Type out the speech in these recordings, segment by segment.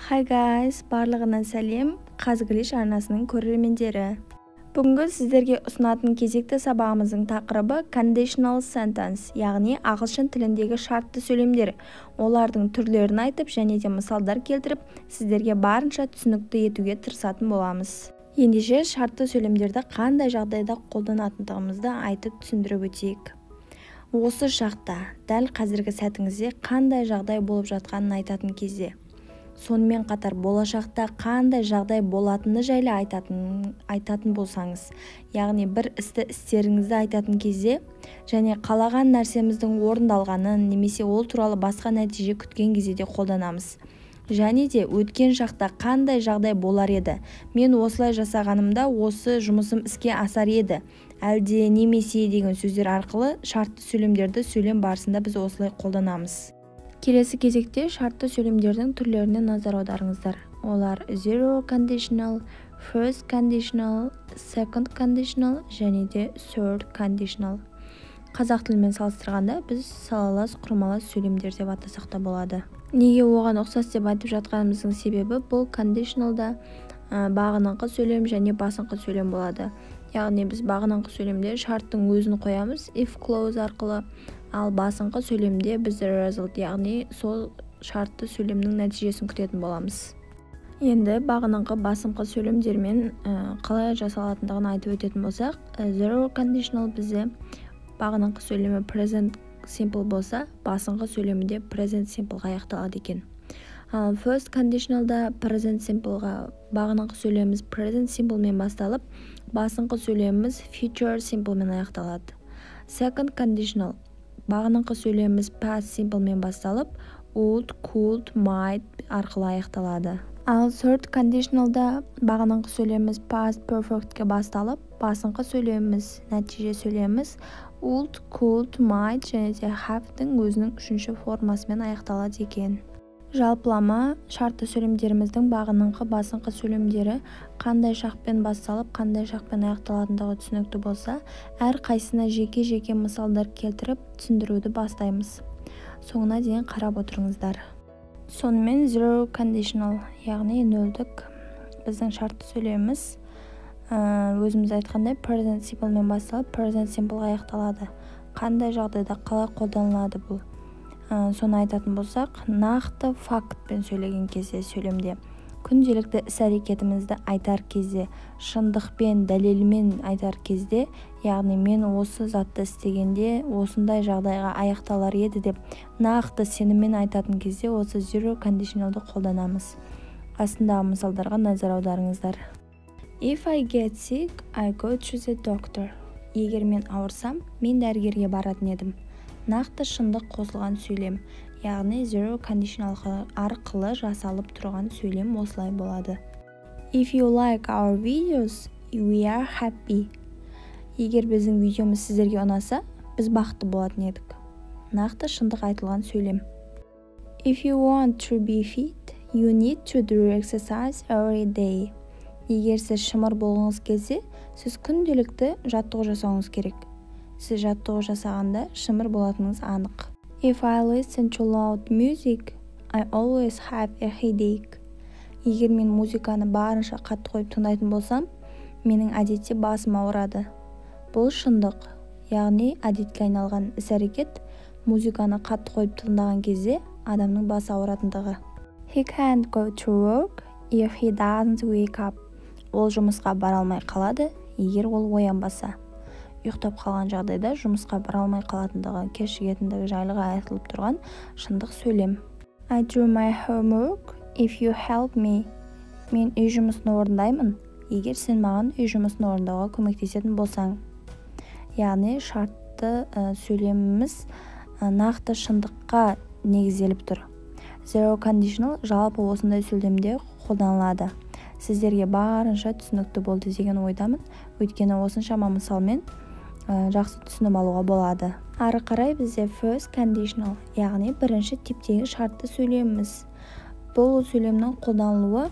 Hi guys, барлығына сәлем, Qazglish арнасының көрермендері. Бүгінгі сіздерге ұсынатын кезекті сабағымыздың тақырыбы conditional sentence, яғни ағылшын тіліндегі шартты сөйлемдер. Олардың түрлерін айтып және де мысалдар келтіріп, сіздерге барынша түсінікті етуге тырысатын боламыз. Ендеше шартты сөйлемдерді қандай жағдайда қолданатындығымызды айтып түсіндіріп өтейік. Осы шақта, дәл қазіргі сәтіңізде қандай жағдай болып жатқанын айтатын кезде, сонымен қатар болашақта қандай жағдай болатыны жайлы айтатын болсаңыз, яғни бір істі істеріңізді айтатын кезде және қалаған нәрсеміздің орындалғанын немесе ол туралы басқа нәтиже күткен кезде де қолданамыз. Және де өткен шақта қандай жағдай болар еді, мен осылай жасағанымда осы жұмысым іске асар еді, әлде немесе деген сөздер арқылы шартты сөйлемдерді сөйлем барысында біз осылай қолданамыз. Келесі кезекте шартты сөйлемдердің түрлеріне назар аударыңыздар. Олар zero conditional, first conditional, second conditional және де third conditional. Қазақ тілімен салыстырғанда біз салалас, құрмалас сөйлемдер деп атасақ та болады. Неге оған ұқсас деп айтып жатқанымыздың себебі, бұл conditionalда бағыныңқы сөйлем және басыңқы сөйлем болады. Яғни біз бағыныңқы сөйлемде шарттың өзін қоямыз if clause арқылы, ал басыңқы сөйлемде біз result, яғни сол шартты сөйлемнің нәтижесін күтетін боламыз. Енді бағыныңқы басыңқы сөйлемдермен қалай жасалатындығын айтып өтетін болсақ, zero conditional бізде бағыныңқы сөйлемі present simple болса, басыңқы сөйлемінде present simpleға аяқталады екен. Ал first conditionalда present simpleға бағыныңқы сөйлеміміз present simpleмен басталып, басыңқы сөйлеміміз future simpleмен аяқталады. Second conditional бағыныңқы сөйлеміміз past simpleмен басталып, would, could, might арқылы аяқталады. Ал third conditionalда бағыныңқы сөйлеміміз past perfectке басталып, басыңқы сөйлеміміз, нәтиже сөйлеміміз would, could, might және де have-тің өзінің үшінші формасымен аяқталады екен. Жалпылама шартты сөйлемдеріміздің бағыныңқы басыңқы сөйлемдері қандай шақпен басталып, қандай шақпен аяқталатындығы түсінікті болса, әр қайсысына жеке-жеке мысалдар келтіріп түсіндіруді бастаймыз. Соңына дейін қарап отырыңыздар. Сонымен zero conditional, яғни нөлдік біздің шартты сөйлеміміз, өзіміз айтқандай present simple-мен басталып, present simple-ға аяқталады. Қандай жағдайда қалай қолданылады бұл? Соны айтатын болсақ, нақты фактпен сөйлеген кезде сөйлемде, күнделікті іс-әрекетімізді айтар кезде, шындықпен, дәлелмен айтар кезде, яғни мен осы затты істегенде осындай жағдайға аяқталар еді деп нақты сеніммен айтатын кезде осы zero conditionalды қолданамыз. Астындағы мысалдарға назар аударыңыздар. If I get sick, I go to the doctor. Егер мен ауырсам, мен дәрігерге баратын едім. Нақты шындық қосылған сөйлем, яғни zero conditional арқылы жасалып тұрған сөйлем осылай болады. If you like our videos, we are happy. Егер біздің видеомыз сіздерге ұнаса, біз бақытты болатын едік. Нақты шындық айтылған сөйлем. If you want to be fit, you need to do exercise every day. Егер сіз шымыр болғыңыз келсе, сіз күнделікті жаттығу жасауыңыз керек. Сіз жаттығу жасағанда шымыр болатыныңыз анық. If I listen to loud music, I always have a headache. Егер мен музыканы барынша қатты қойып тыңдайтын болсам, менің әдетте басым ауырады. Бұл шындық, яғни әдетке айналған іс-әрекет, музыканы қатты қойып тыңдаған кезде адамның басы ауыратындығы. He can't go to work if he doesn't wake up. Ол жұмысқа бара алмай қалады, егер ол оянбаса. Ұйықтап қалған жағдайда жұмысқа бара алмай қалатындығы, кешігетіндігі жайлы айтылып тұрған шындық сөйлем. I do my homework if you help me. Мен үй жұмысын орындаймын, егер сен маған үй жұмысын орындауға көмектесетін болсаң. Яғни шартты сөйлеміміз нақты шындыққа негізделіп тұр. Zero conditional жалпы осындай сөйлемде қолданылады. Сіздерге барынша түсінікті болды деген ойдамын, өйткені осыншама мысалмен жақсы түсініп алуға болады. Ары қарай бізде first conditional, яғни бірінші типтегі шартты сөйлеміміз. Бұл сөйлемнің қолданылуы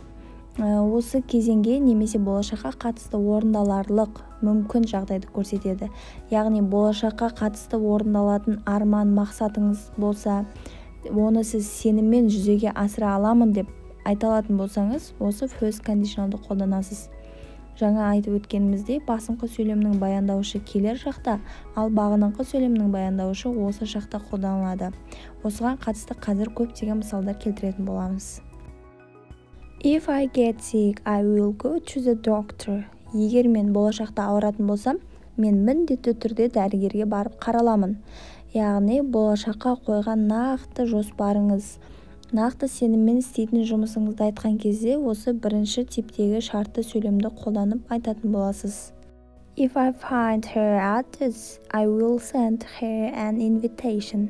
осы кезеңге немесе болашаққа қатысты орындаларлық мүмкін жағдайды көрсетеді. Яғни болашаққа қатысты орындалатын арман, мақсатыңыз болса, оны сіз сеніммен жүзеге асыра аламын деп айта алатын болсаңыз, осы first conditionalды қолданасыз. Жаңа айтып өткеніміздей, басыңқы сөйлемнің баяндауышы келер шақта, ал бағыныңқы сөйлемнің баяндауышы осы шақта қолданылады. Осыған қатысты қазір көптеген мысалдар келтіретін боламыз. If I get sick, I will go to the doctor. Егер мен болашақта ауыратын болсам, мен міндетті түрде дәрігерге барып қараламын. Яғни болашаққа қойған нақты жоспарыңыз, нақты сеніммен істейтін жұмысыңызды айтқан кезде осы бірінші типтегі шартты сөйлемді қолданып айтатын боласыз. If I find her address, I will send her an invitation.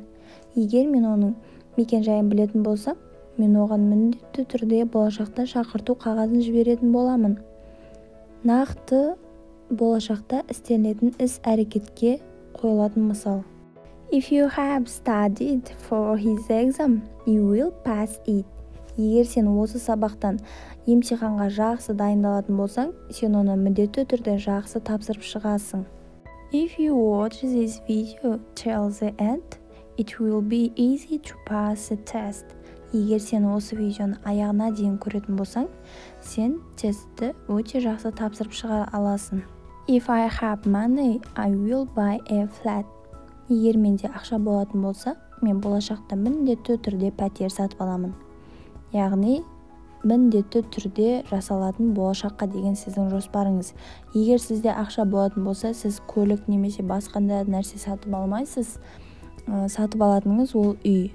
Егер мен оның мекен-жайын білетін болсам, мен оған міндетті түрде болашақта шақырту қағазын жіберетін боламын. Нақты болашақта істелінетін іс-әрекетке қойылатын мысал. If you have studied for his exam, you will pass it. Егер сен осы сабақтан емтиханға жақсы дайындалатын болсаң, сен оны міндетті түрде жақсы тапсырып шығасың. If you watch this video till the end, it will be easy to pass the test. Егер сен осы видеоны аяғына дейін көретін болсаң, сен тестті өте жақсы тапсырып шыға аласың. If I have money, I will buy a flat. Егер менде ақша болатын болса, мен болашақта міндетті түрде пәтер сатып аламын. Яғни міндетті түрде жасалатын болашаққа деген сіздің жоспарыңыз. Егер сізде ақша болатын болса, сіз көлік немесе басқа да нәрсе сатып алмайсыз. Сатып алатыныңыз ол үй.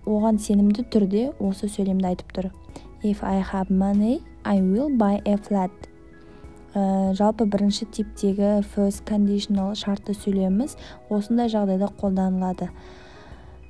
Оған сенімді түрде осы сөйлемді айтып тұр. If I have money, I will buy a flat. Жалпы бірінші типтегі first conditional шартты сөйлеміміз осындай жағдайда қолданылады.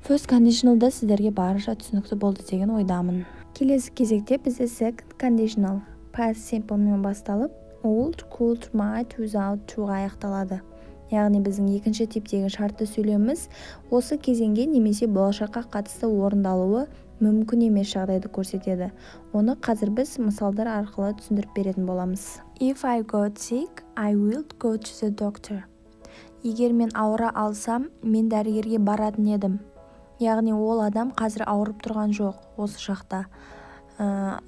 First conditionalда сіздерге барынша түсінікті болды деген ойдамын. Келесі кезекте бізде second conditional past simple-мен басталып, would, could, might, without to-ға аяқталады. Яғни біздің екінші типтегі шартты сөйлеміміз осы кезеңге немесе болашаққа қатысты орындалуы мүмкін емес жағдайды көрсетеді. Оны қазір біз мысалдар арқылы түсіндіріп беретін боламыз. If I got sick, I will go to the doctor. Егер мен ауыра алсам, мен дәрігерге баратын едім. Яғни ол адам қазір ауырып тұрған жоқ осы шақта.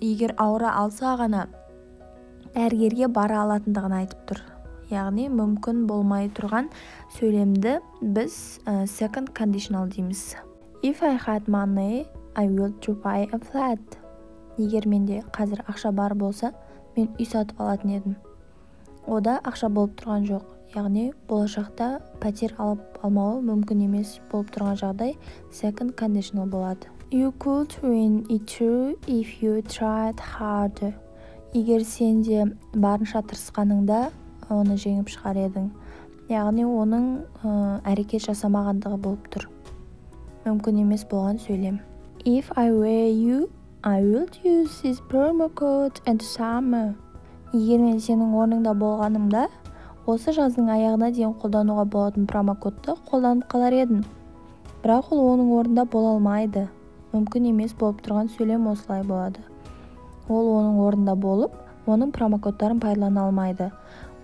Егер ауыра алса ғана дәрігерге бара алатындығын айтып тұр. Яғни мүмкін болмай тұрған сөйлемді біз second conditional дейміз. If I had money, I would to buy a flat. Егер менде қазір ақша бар болса, мен үй сатып алатын едім. Ода ақша болып тұрған жоқ. Яғни болашақта пәтер алып алмауы мүмкін емес болып тұрған жағдай second conditional болады. You could win it too if you tried harder. Егер сен де барынша тырысқаныңда, оны жеңіп шығар едің. Яғни оның әрекет жасамағандығы болып тұр. Мүмкін емес болған сөйлем. If I were you, I would use this promo code and summer. Егер мен сенің орныңда болғанымда, осы жаздың аяғына дейін қолдануға болатын промокодты қолданып қалар едім. Бірақ ол оның орнында бола алмайды. Мүмкін емес болып тұрған сөйлем осылай болады. Ол оның орнында болып, оның промокодтарын пайдалана алмайды.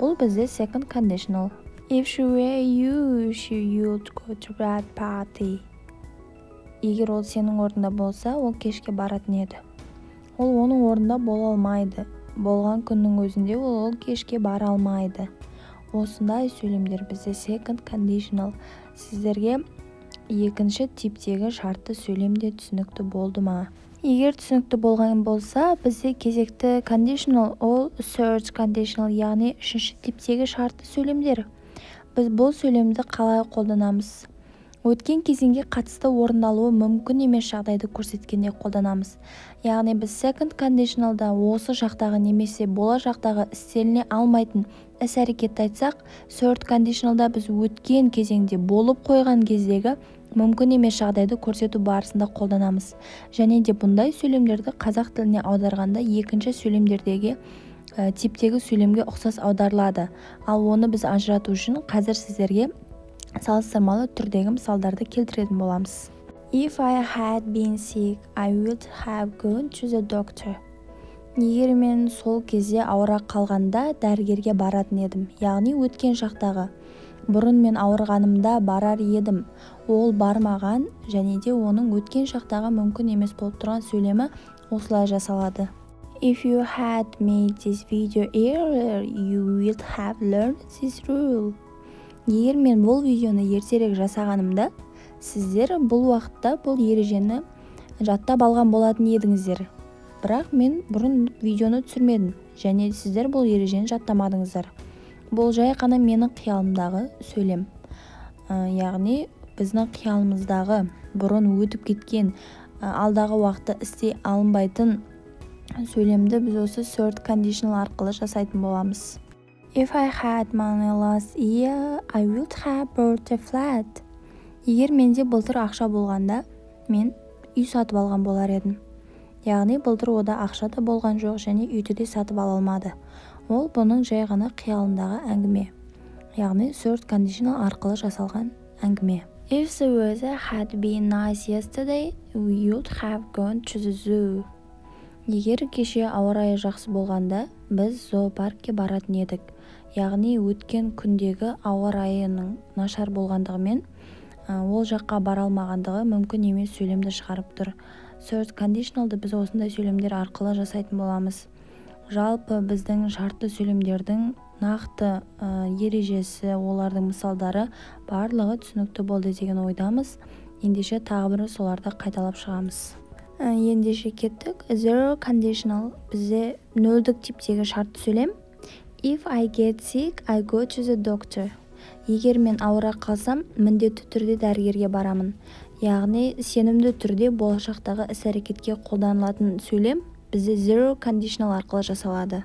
Бұл бізде second conditional. If she were you, she would go to that party. Егер ол сенің орнында болса, ол кешке баратын еді. Ол оның орнында бола алмайды. Болған күннің өзінде ол кешке бара алмайды. Осындай сөйлемдер бізде second conditional. Сіздерге екінші типтегі шартты сөйлем де түсінікті болды ма? Егер түсінікті болған болса, бізде кезекті conditional ол third conditional, яғни үшінші типтегі шартты сөйлемдер. Біз бұл сөйлемді қалай қолданамыз? Өткен кезеңге қатысты орындалуы мүмкін емес жағдайды көрсеткенде қолданамыз. Яғни біз second conditionalда осы шақтағы немесе болашақтағы істеліне алмайтын іс-әрекетті айтсақ, third conditionalда біз өткен кезеңде болып қойған кездегі мүмкін емес жағдайды көрсету барысында қолданамыз. Және де бұндай сөйлемдерді қазақ тіліне аударғанда екінші сөйлемдердегі типтегі сөйлемге ұқсас аударылады. Ал оны біз ажырату үшін қазір сіздерге салыстырмалы түрдегі мысалдарды келтіретін боламыз. If I had been sick, I would have gone to the doctor. Егер мен сол кезде ауыра қалғанда дәрігерге баратын едім. Яғни өткен шақтағы. Бұрын мен ауырғанымда барар едім. Ол бармаған және де оның өткен шақтағы мүмкін емес болып тұрған сөйлемі осылай жасалады. If you had made this video earlier, you would have learned this rule. Егер мен бұл видеоны ертерек жасағанымда, сіздер бұл уақытта бұл ережені жаттап алған болатын едіңіздер. Бірақ мен бұрын видеоны түсірмедім және сіздер бұл ережені жаттамадыңыздар. Бұл жай қана менің қиялымдағы сөйлем. Яғни біздің қиялымыздағы бұрын өтіп кеткен, алдағы уақытта істей алынбайтын сөйлемді біз осы third conditional арқылы жасайтын боламыз. If I had money last year, I would have bought a flat. Егер менде былтыр ақша болғанда, мен үй сатып алған болар едім. Яғни былтыр ода ақша да болған жоқ және үйді де сатып ала алмады. Ол бұның жай ғана қиялындағы әңгіме. Яғни third conditional арқылы жасалған әңгіме. If the weather had been nice yesterday, we would have gone to the zoo. Егер кеше ауа райы жақсы болғанда, біз зоопаркке баратын едік. Яғни өткен күндегі ауа райының нашар болғандығымен ол жаққа бара алмағандығы мүмкін емес сөйлемді шығарып тұр. Third conditionalды біз осындай сөйлемдер арқылы жасайтын боламыз. Жалпы біздің шартты сөйлемдердің нақты ережесі, олардың мысалдары барлығы түсінікті болды деген ойдамыз. Ендеше тағы бір соларды қайталап шығамыз. Ендеше кеттік. Zero conditional бізде нөлдік типтегі шартты сөйлем. If I get sick, I go to the doctor. Егер мен ауыра қалсам, міндетті түрде дәрігерге барамын. Яғни сенімді түрде болашақтағы іс-әрекетке қолданылатын сөйлем бізде zero conditional арқылы жасалады.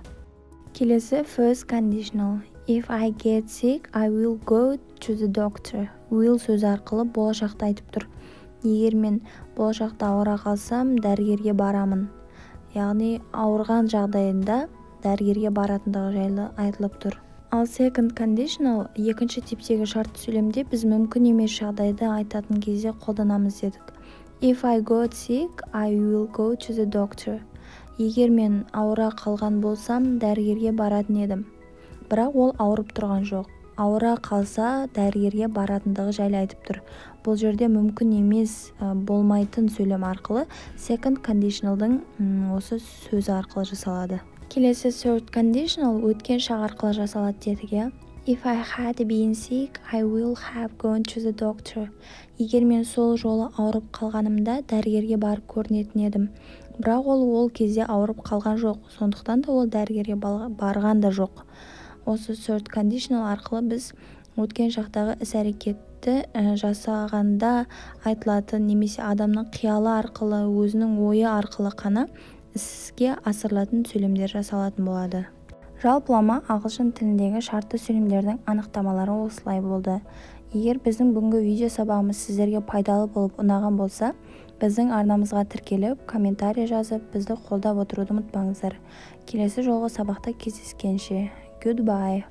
Келесі first conditional. If I get sick, I will go to the doctor. Will сөзі арқылы болашақты айтып тұр. Егер мен болашақта ауыра қалсам, дәрігерге барамын. Яғни ауырған жағдайында дәрігерге баратындығы жайлы айтылып тұр. Ал second conditional екінші типтегі шартты сөйлемде біз мүмкін емес жағдайды айтатын кезде қолданамыз дедік. If I got sick, I will go to the doctor. Егер мен ауыра қалған болсам, дәрігерге баратын едім. Бірақ ол ауырып тұрған жоқ. Ауыра қалса, дәрігерге баратындығы жайлы айтып тұр. Бұл жерде мүмкін емес, болмайтын сөйлем арқылы second conditionalдың осы сөзі арқылы жасалады. Келесі third conditional өткен шақ арқылы жасалады дедік, иә. If I had been sick, I will have gone to the doctor. Егер мен сол жолы ауырып қалғанымда, дәрігерге барып көрінетін едім. Бірақ ол кезде ауырып қалған жоқ, сондықтан да ол дәрігерге барған да жоқ. Осы third conditional арқылы біз өткен шақтағы іс-әрекетті жасағанда айтылатын немесе адамның қиялы арқылы, өзінің ойы арқылы қана іске асырылатын сөйлемдер жасалатын болады. Жалпылама ағылшын тіліндегі шартты сөйлемдердің анықтамалары осылай болды. Егер біздің бүгінгі видео сабағымыз сіздерге пайдалы болып ұнаған болса, біздің арнамызға тіркеліп, комментарий жазып, бізді қолдап отыруды ұмытпаңыздар. Келесі жолғы сабақта кездескенше. Goodbye.